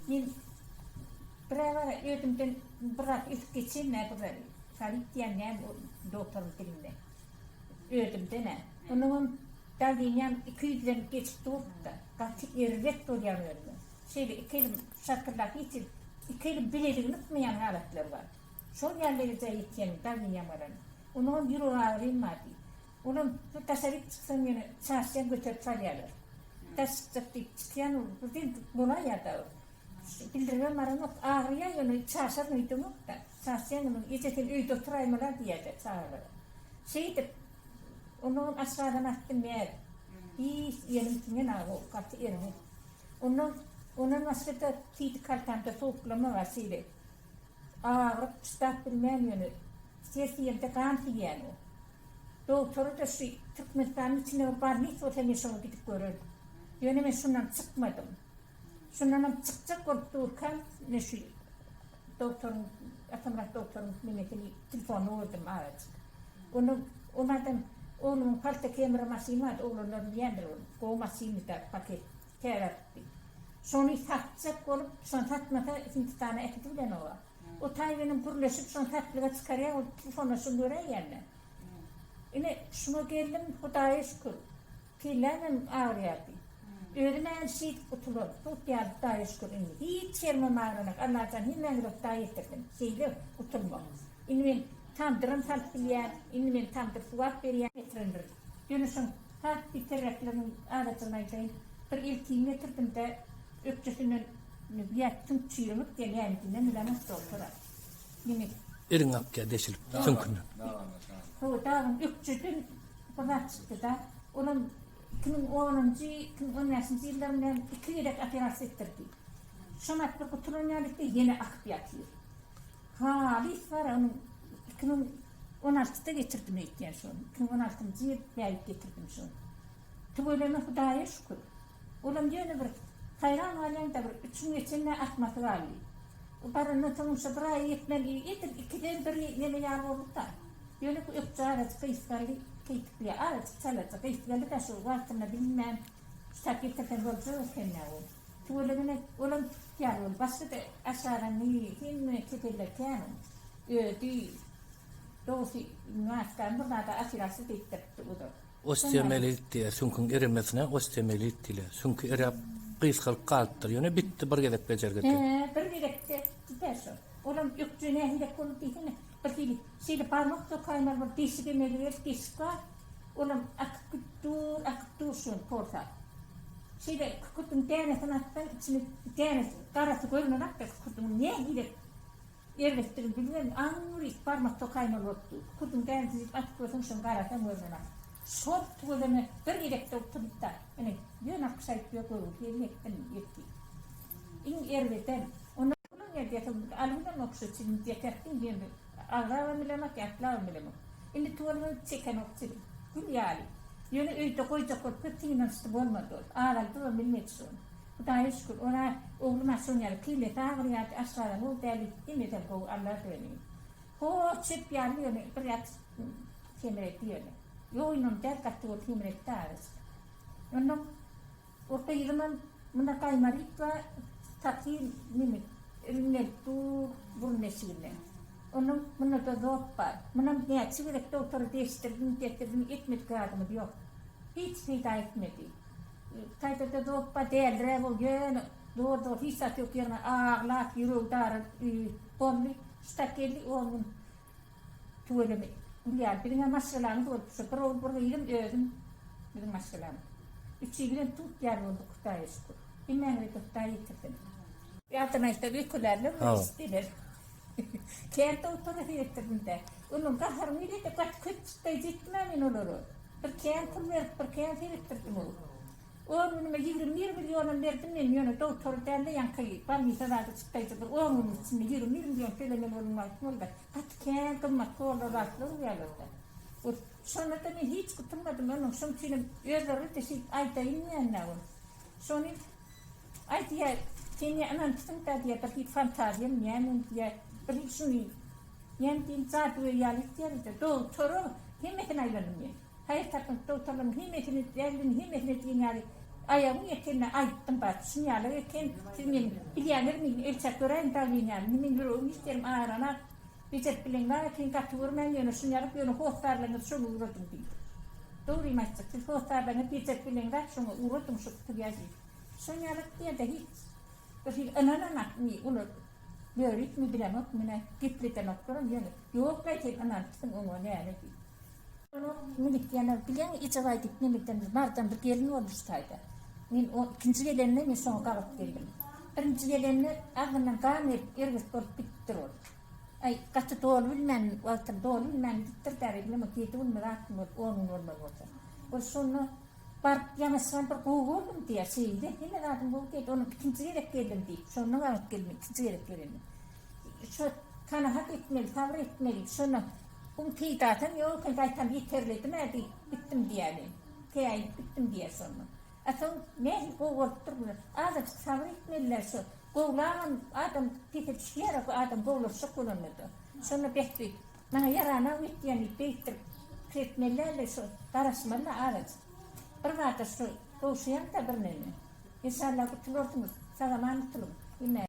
Men bir-ä bar-a özümden bir zat ötüp geçen-ä bir salyp diýýän näme o dogtoryň dilinde. Özümden-ä. Onuňam dawleniýam 200-den geçip durupdy. Gaty erbet bolýan özüme. Şeýle iki elim şarkyldap hiç iki elim bileligini ykmaýan halatlar bar. Şol ýaly derejä ýetýän dawleniýam galan. Onuňam ýürek agyrym bar diýip. Olam bir daşaryk çyksaň ýöne çaşýan göterip salýarlar. Daş çykjak diýip çykýan ol birden bolaýýar-da ol. Bildiribem baranok, agyrýar ýöne çaşaryn öýdemok-da. Çaşýan onuň eje sen öýde oturaýmaly-a diýýär-de çagalara. Şeýdip onuňam aşgazany atdy mäz. Hiç iýenim siňen-ä ol gaty erbet. Ondan ondan başga-da siýdik haltamda sowuklama bar şeýle. Agyryp çydap bilmän ýöne her siýende gan siýýän o. Dogtory-da şu Türkmenistanyň içinde bir bolnisa bolsa men şoňa gidip görerin. Ýöne men şundan çykmadym. Şundanam çykjak bolup durkam men şu dogtoryň Atamyrat dogtoryň nemesini telefonyny gördüm azajyk. Onda ol adam oglumyň palta kemri maşyny bardy oglanlar bilýändir ony. Gowy maşyndy-da paket täze alypdy. Şony satjak bolup şony satmasa Hindistana äkidibilenok-a. O taý bilenem gürleşip şony satlyga çykarýar ol telefonda şony göräýýän-dä. Ine şuňa geldim Hudaýa şükür. Kellämem agyrýardy. Özüm-ä şeýdip gutulan. Tut ýaly Hudaýa şükür indi. Hiç ýerimem agyranok. Allajan hemmäňize Hudaý ýetirsin. Şeýle gutulmak. Indi men tamdyram salyp bilýän. Indi men tamdyr suwap berýän. Getirendir. Ýöne şoň has beterräkleriniň azajygyny aýdaýyn. Bir eltini getirdim-de, ökjesinden ýa süňk çüýremik diýen nämesinden bilemok dogtora. Neme. Eliň akýar deşilip süňkünden. Hawa, dagyň ökjeden bir zat çykdy-da. Olam 2010-njy, 2015-nji ýyllarynda iki gezek operasiýa etdirdi. Şomat bir gutulan ýaly etdi, ýene akyp ýatyr. Halys bar, onuň 2016-da getirdim öýtýän şony. 2016-njy ýyl bärik getirdim şony. Tüweleme Hudaýa şükür. Olam ýöne bir haýran galýaň-da bir üç gün geçende akmasy galdy. O barandan soňam şo bir aýa ýetmän edil ikiden bir neme ýaly boldy-da. Ýöne bu ökje azajyk gysgaldy, keýtikli azajyk çalaja gysgaldy-da şo wagtynda bilmän ştat getirseň boljak eken-dä ol. Tüwelemene olam tut ýaly boldy. Başga-da aşagany hemme keseller kän oň. Ödi dogrusy maskany bir zada operasiýa diýipdiripdi ozal. Osteomelit diýýär, süňküň eremesine osteomelit diýilýär. Süňki eräp, gysgalyp galypdyr. Ýöne bitdi bir gezek bejergide. Hä, bir gezekde biter şo. Olam ökje nähilek boldy diýsene. Bir hili şeýle barmak sokaýmaly bir deşik emele gelip, deşik bar. Olam akyp gidip dur, akyp dur şony porsap. Şeýle kükürdiň dänesini atsaň, içini dänesi, garasy görünenok-da kükürdiň nähilek Erbetdigini bilmän, aňryk barmak tokaýmaly bolupdy. Kükürdiň dänesini jyp atyp görseň, şoň garasam görnenok. Şol tüweleme bir gezekde gutulyp-da, ine, ýöne alkyş aýdyp ýör, görgüli gelin etdim, ýetdi. Iň erbedem. Onda ulan geldi, ýa-da alybilemok şu çilim diýekäkdiň, ýöne agzabam bilemok, ýatlabam bilemok. Indi tüweleme çekenok çilim. Gül ýaly. Ýöne öýde goýjak bolup köp synanyşdy, bolmady ol. Azaldybam bilmedi şony. Hudaýa şükür, ora oglum-a şoň ýaly kellesi agyrýardy, aşgazany gowy däl diýip, hemmesem gowy, Alla döneýin. Ho, çöp ýaly ýöne bir ýatyp semredi ýöne. Ýoýunam däl, gaty bolup semredi azajyk. Onnoň o gyzymam munda gaýmaryp bar, takyr neme, ringelip dur burun deşiginden. Onnoň munda-da zop bar. Munam näçe gezek dogtora deşdirdim, getirdim, etmedik zadymyz ýok. Hiç peýda etmedi. Taýda-da zopba däldir-ä bu, ýöne zor-zor hiç zat ýok ýerine aglap, ýüregi daralyp öýe boldy. Ştat geldi, on gün tüweleme gül ýaly. Biziň-ä maşgalamyz bolup şu bir ogul, bir gyzym, özüm biziň maşgalamyz. Üçi bilen tut ýaly bolduk, Hudaýa şükür. Hemmäňize-de Hudaý ýetirsin. Ýadyna aýtsa öýkelärler we eşitseler. Kän dogtora seretdirdim-dä. Onuň gaharym gelýär-de, gaty köp çykdaýjy etdim-ä men olara. Bir kän pul berip, bir kän seretdirdim ol. On günüme 21 millionam berdim men, ýöne dogtory däl-de, ýaňky bolnisa zady çykdaýjy bir on günüň içinde 21 million tölemeli bolan wagtym boldy. Gaty kän gymmat zorlar zatlar urýarlar-da. Ol şonda-da men hiç gutulmadym onuň, şonuň üçinem özleri-de şeýdip aýdaýyn diýen-dä ol. Şony Aý diýýär, sen ýa ynanypsyň-da diýýär, bir hili fantaziýamy nämemi diýýär, bir hili şuny näme diýen jadygöý ýaly etýär-de, dogtora hemmesini aýlandym men. Haýyr tapynyp dogtorlaryň hemmesini, däliniň hemmesine diýen ýaly. Aýagym ýetende aýtdym bar, şun ýaly eken, siz meni bilýäňizmi, ölçäp göräýiň dawleniýämi, indi meň ýüregim hiç ýerim agyranok, bejerip bilen bar eken, gaty görmäň, ýöne şun ýalyk, ýöne hossarlaryňyzy şoňa ugradyň diýdim. Dogrymy aýtjak, siz hossarlaryňyzy bejerip bilen zat şoňa ugradyň şu psihiatriýa. Şon ýalyk diýende hiç bir hili ynananakmy, olar börükmi bilemok, menä gepledenoklaram, ýöne ýok-laý sen ynanypsyň oňa näme diýip. Milik ýene bileň ejebaý diýip nemeden bir Mardan bir gelin boldy şu taýda. Men o ikinji gelende men şoňa gabat geldim. Birinji gelende agzyndan gan gelip erbet bolup gidipdir ol. Aý gaty doly bilmän wagtyny doly bilmän gidipdir däri bilemok ýedi günmi zatmy bolup on gün bolmaly bolsa. Ol şonda baryp ýanaşan bir gowy boldum diýýär şeýle hemme zadym gowy diýdi. Onuň ikinji gezek geldim diýip şonda gabat geldim ikinji gezek gelende. Şo kanagat etmeli sabyr etmeli şonda Buň peýdasam ýok eken, gaýtam ýeterlidim-ä diýip gitdim diýýär men. Käýinip gitdim diýýär şonda. A soň nähili gowy bolupdyr bular. Azajyk sabyr etmeliler şo. Gowlagam adam pese düşýär-ä bu adam gowlaşjak bolanda-da. Şonda bähbit. Maňa ýaranok öýtýän diýip beýtdirip pikir etmeli däldir şo. Garaşmaly-da azajyk. Bir bada şo gowşaýaň-da birneme. Enşalla gutularsyňyz. Sag-aman gutulyň. Hemmäňiz.